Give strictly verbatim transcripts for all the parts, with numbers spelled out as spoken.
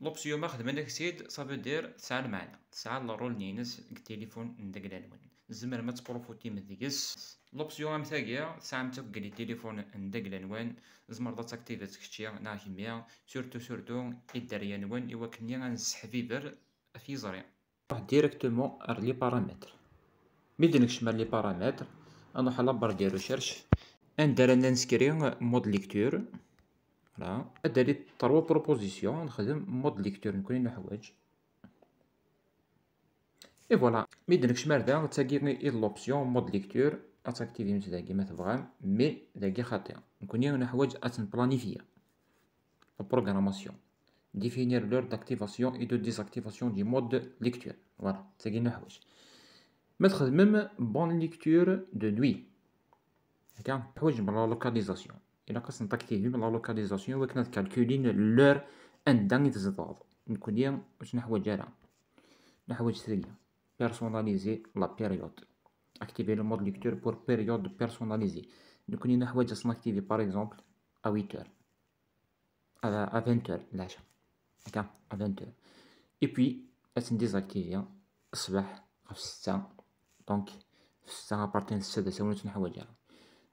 L'option ma xedmen-ak-tt-id, ça veut dire tesɛa lmeɛna, tesɛa le rôle-nni-ines deg téléphone n dagla-nwen. Tzemrem ad tprofitim deg-s. L'option am tagi tesɛam-tt akk deg les téléphones n dagla-nwen. Tzemreḍ ad taktiveḍ kečči neɣ kemmi, surtout surtout i dderya-nwen, i wakken ad nesseḥbiber ɣef yiẓri. Nruḥ directement ar les paramètres. Mi d-nekcem ar les paramètres, ad nruḥ à la barre de recherche, anda ara nskri mode lecture. Voilà. Ad d-ali trois propositions, nexdem mode lecture, nekkni neḥwaǧ. Et voilà. Mi d-nekcem ar da, d tagi i d l'option mode lecture, ad taktivim dagi ma tebɣam, mais dagi xaṭi. Nekkni neḥwaǧ ad tt-nplanifiya. La programmation. Définir l'heure d'activation et de désactivation du mode lecture. Voilà, d tagi i neḥwaǧ. Ma txedmem bonne lecture de nuit. Akka, neḥwaǧ la localisation. Ilaq ad tent-taktivim la localisation, i wakken ad calculin l'heure anda i tzedɣeḍ. Nekkni ur tt-neḥwaǧ ara. Neḥwaǧ tagi. Personnaliser la période. Activer le mode lecture pour période personnalisée. Nekkni neḥwaǧ ad tt-naktivi, par exemple, à huit heures. À, à vingt heures, leɛca. Akka, à vingt heures. Et puis, ad tent-désactiver ṣṣbeḥ ɣef ssetta. Donc, ɣef ssetta, à partir n ssetta d asawen ur tt-neḥwaǧ ara.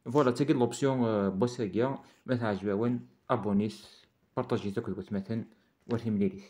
Voilà, d tagi l'option, euh, n wass-agi. Ma teɛǧeb-awen, abonnez, partagez akked watmaten, war timlilit.